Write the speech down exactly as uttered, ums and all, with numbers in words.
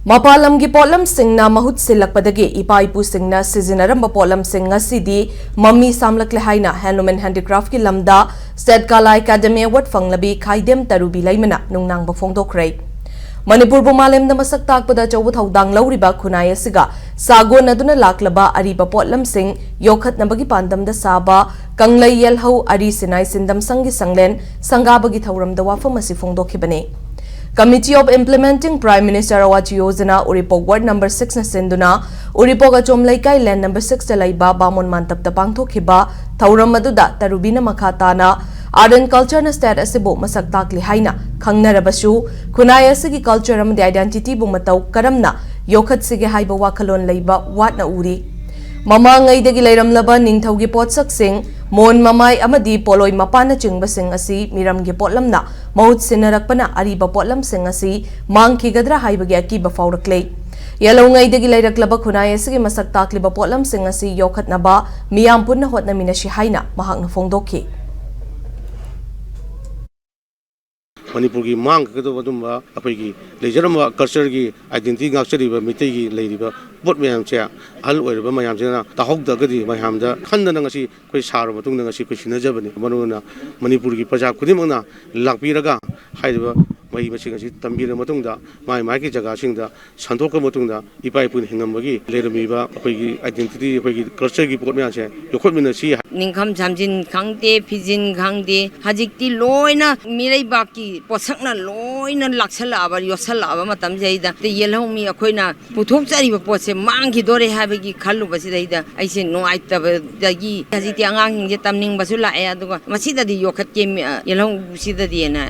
ꯃꯄꯥꯟ ꯂꯝꯒꯤ ꯄꯣꯠꯂꯝꯁꯤꯡꯅ ꯃꯍꯨꯠ ꯁꯤꯜꯂꯛꯄꯗꯒꯤ ꯏꯄꯥ ꯏꯄꯨꯁꯤꯡꯅ ꯁꯤꯖꯤꯟꯅꯔꯝꯕ ꯄꯣꯠꯂꯝꯁꯤꯡ ꯉꯁꯤꯗꯤ ꯃꯃꯤ ꯁꯥꯝꯂꯛꯂꯦ ꯍꯥꯏꯅ Handloom and Handicraftꯀꯤ ꯂꯝꯗ State Kala Academy Award ꯐꯪꯂꯕꯤ ꯈꯥꯏꯗꯦꯝ ꯇꯔꯨꯕꯤ ꯂꯩꯃꯅ ꯅꯨꯡꯅꯥꯡꯕ ꯐꯣꯡꯗꯣꯛꯈ꯭ꯔꯦ꯫ ꯃꯅꯤꯄꯨꯔꯕꯨ ꯃꯥꯂꯦꯝꯗ ꯃꯁꯛ ꯇꯥꯛꯄꯗ ꯑꯆꯧꯕ ꯊꯧꯗꯥꯡ ꯂꯧꯔꯤꯕ ꯈꯨꯟꯅꯥꯏ ꯑꯁꯤꯒ ꯁꯥꯒꯣꯟꯅꯗꯨꯅ ꯂꯥꯛꯂꯕ ꯑꯔꯤꯕ ꯄꯣꯠꯂꯝꯁꯤꯡ ꯌꯣꯛꯈꯠꯅꯕꯒꯤ ꯄꯥꯟꯗꯝꯗ ꯁꯥꯕ ꯀꯪꯂꯩ ꯌꯦꯜꯍꯧ ꯑꯔꯤ ꯁꯤꯟꯅꯥꯏ ꯁꯤꯟꯗꯝ ꯁꯪꯒꯤ ꯁꯪꯂꯦꯟ ꯁꯪꯒꯥꯕꯒꯤ ꯊꯧꯔꯝꯗ ꯋꯥꯐꯝ ꯑꯁꯤ ꯐꯣꯡꯗꯣꯛꯈꯤꯕꯅꯤ꯫ Committee of Implementing Prime Minister Awas Yojana Uripok Ward number sixꯅ ꯁꯤꯟꯗꯨꯅ ꯎꯔꯤꯄꯣꯛ ꯑꯆꯣꯝ ꯂꯩꯀꯥꯏ Land number sixꯇ ꯂꯩꯕ ꯕꯥꯃꯣꯟ ꯃꯥꯟꯇꯞꯇ ꯄꯥꯡꯊꯣꯛꯈꯤꯕ ꯊꯧꯔꯝ ꯑꯗꯨꯗ ꯇꯔꯨꯕꯤꯅ ꯃꯈꯥ ꯇꯥꯅ Art and Cultureꯅ state ꯑꯁꯤꯕꯨ ꯃꯁꯛ ꯇꯥꯛꯂꯤ ꯍꯥꯏꯅ ꯈꯪꯅꯔꯕꯁꯨ, ꯈꯨꯟꯅꯥꯏ ꯑꯁꯤꯒꯤ culture ꯑꯃꯗꯤ identityꯕꯨ ꯃꯇꯧ ꯀꯔꯝꯅ ꯌꯣꯛꯈꯠꯁꯤꯒꯦ ꯍꯥꯏꯕ ꯋꯥꯈꯜꯂꯣꯟ ꯂꯩꯕ ꯋꯥꯠꯅ ꯎꯔꯤ꯫ ꯃꯃꯥꯡꯉꯩꯗꯒꯤ ꯂꯩꯔꯝꯂꯕ ꯅꯤꯡꯊꯧꯒꯤ ꯄꯣꯠꯁꯛꯁꯤꯡ, ꯃꯣꯟ ꯃꯃꯥꯏ ꯑꯃꯗꯤ ꯄꯣꯂꯣꯏ ꯃꯄꯥꯟꯅꯆꯤꯡꯕꯁꯤꯡ ꯑꯁꯤ ꯃꯤꯔꯝꯒꯤ ꯄꯣꯠꯂꯝꯅ ꯃꯍꯨꯠ ꯁꯤꯟꯅꯔꯛꯄꯅ ꯑꯔꯤꯕ ꯄꯣꯠꯂꯝꯁꯤꯡ ꯑꯁꯤ ꯃꯥꯡꯈꯤꯒꯗ꯭ꯔꯥ ꯍꯥꯏꯕꯒꯤ ꯑꯀꯤꯕ ꯐꯥꯎꯔꯛꯂꯦ꯫ ꯌꯦꯜꯍꯧꯉꯩꯗꯒꯤ ꯂꯩꯔꯛꯂꯕ ꯈꯨꯟꯅꯥꯏ ꯑꯁꯤꯒꯤ ꯃꯁꯛ ꯇꯥꯛꯂꯤꯕ ꯄꯣꯠꯂꯝꯁꯤꯡ ꯑꯁꯤ ꯌꯣꯛꯈꯠꯅꯕ ꯃꯤꯌꯥꯝ ꯄꯨꯟꯅ ꯍꯣꯠꯅꯃꯤꯟꯅꯁꯤ ꯍꯥꯏꯅ ꯃꯍꯥꯛꯅ ꯐꯣꯡꯗꯣꯛꯈꯤ꯫ ꯃꯅꯤꯄꯨꯔꯒꯤ ꯃꯥꯡꯈꯤꯒꯗꯧꯕ ꯑꯗꯨꯝꯕ ꯑꯩꯈꯣꯏꯒꯤ ꯂꯩꯖꯔꯝꯕ cultureꯒꯤ identity ꯉꯥꯛꯆꯔꯤꯕ ꯃꯤꯇꯩꯒꯤ ꯂꯩꯔꯤꯕ ꯄꯣꯠ ꯃꯌꯥꯝꯁꯦ ꯑꯍꯜ ꯑꯣꯏꯔꯕ ꯃꯌꯥꯝꯁꯤꯅ ꯇꯥꯍꯧꯗ꯭ꯔꯒꯗꯤ ꯃꯌꯥꯝꯗ ꯈꯟꯗꯅ ꯉꯁꯤ ꯑꯩꯈꯣꯏ ꯁꯥꯔꯕ ꯃꯇꯨꯡꯗ ꯉꯁꯤ ꯑꯩꯈꯣꯏ ꯁꯤꯟꯅꯖꯕꯅꯤ꯫ ꯃꯔꯨ ꯑꯣꯏꯅ ꯃꯅꯤꯄꯨꯔꯒꯤ ꯄ꯭ꯔꯖꯥ ꯈꯨꯗꯤꯡꯃꯛꯅ ꯂꯥꯛꯄꯤꯔꯒ ꯍꯥꯏꯔꯤꯕ ꯃꯍꯩ ꯃꯁꯤꯡ ꯑꯁꯤ ꯇꯝꯕꯤꯔꯕ ꯃꯇꯨꯡꯗ ꯃꯥꯒꯤ ꯃꯥꯒꯤ ꯖꯒꯥꯁꯤꯡꯗ ꯁꯟꯗꯣꯛꯈ꯭ꯔꯕ ꯃꯇꯨꯡꯗ ꯏꯄꯥ ꯏꯄꯨꯅ ꯍꯤꯡꯉꯝꯕꯒꯤ ꯂꯩꯔꯝꯃꯤꯕ ꯑꯩꯈꯣꯏꯒꯤ identity, ꯑꯩꯈꯣꯏꯒꯤ cultureꯒꯤ ꯄꯣꯠ ꯃꯌꯥꯝꯁꯦ ꯌꯣꯛꯈꯠꯃꯤꯟꯅꯁꯤ꯫ ꯅꯤꯡꯈꯝ ꯁꯥꯝꯖꯤꯟ ꯈꯪꯗꯦ, ꯐꯤꯖꯤꯟ ꯈꯪꯗꯦ, ꯍꯧꯖꯤꯛꯇꯤ ꯂꯣꯏꯅ ꯃꯤꯔꯩꯕꯥꯛꯀꯤ ꯄꯣꯠꯁꯛꯅ ꯂꯣꯏꯅ ꯂꯥꯛꯁꯜꯂꯛꯑꯕ, ꯌꯣꯠꯁꯜꯂꯛꯑꯕ ꯃꯇꯝꯁꯤꯗꯩꯗ ꯌꯦꯜꯍꯧꯃꯤ ꯑꯩꯈꯣꯏꯅ ꯄꯨꯊꯣꯛꯆꯔꯤꯕ ꯄꯣꯠꯁꯦ ꯃꯥꯡꯈꯤꯗꯣꯔꯦ ꯍꯥꯏꯕꯒꯤ ꯈꯜꯂꯨꯕꯁꯤꯗꯩꯗ ꯑꯩꯁꯦ ꯅꯨꯡꯉꯥꯏꯇꯕꯗꯒꯤ ꯍꯧꯖꯤꯛꯇꯤ ꯑꯉꯥꯡꯁꯤꯡꯁꯦ ꯇꯝꯅꯤꯡꯕꯁꯨ ꯂꯥꯛꯑꯦ, ꯑꯗꯨꯒ ꯃꯁꯤꯗꯗꯤ ꯌꯣꯛꯈꯠꯀꯦ, ꯃꯤ-, ꯑ, ꯌꯦꯜꯍꯧꯁꯤꯗꯗꯤꯅ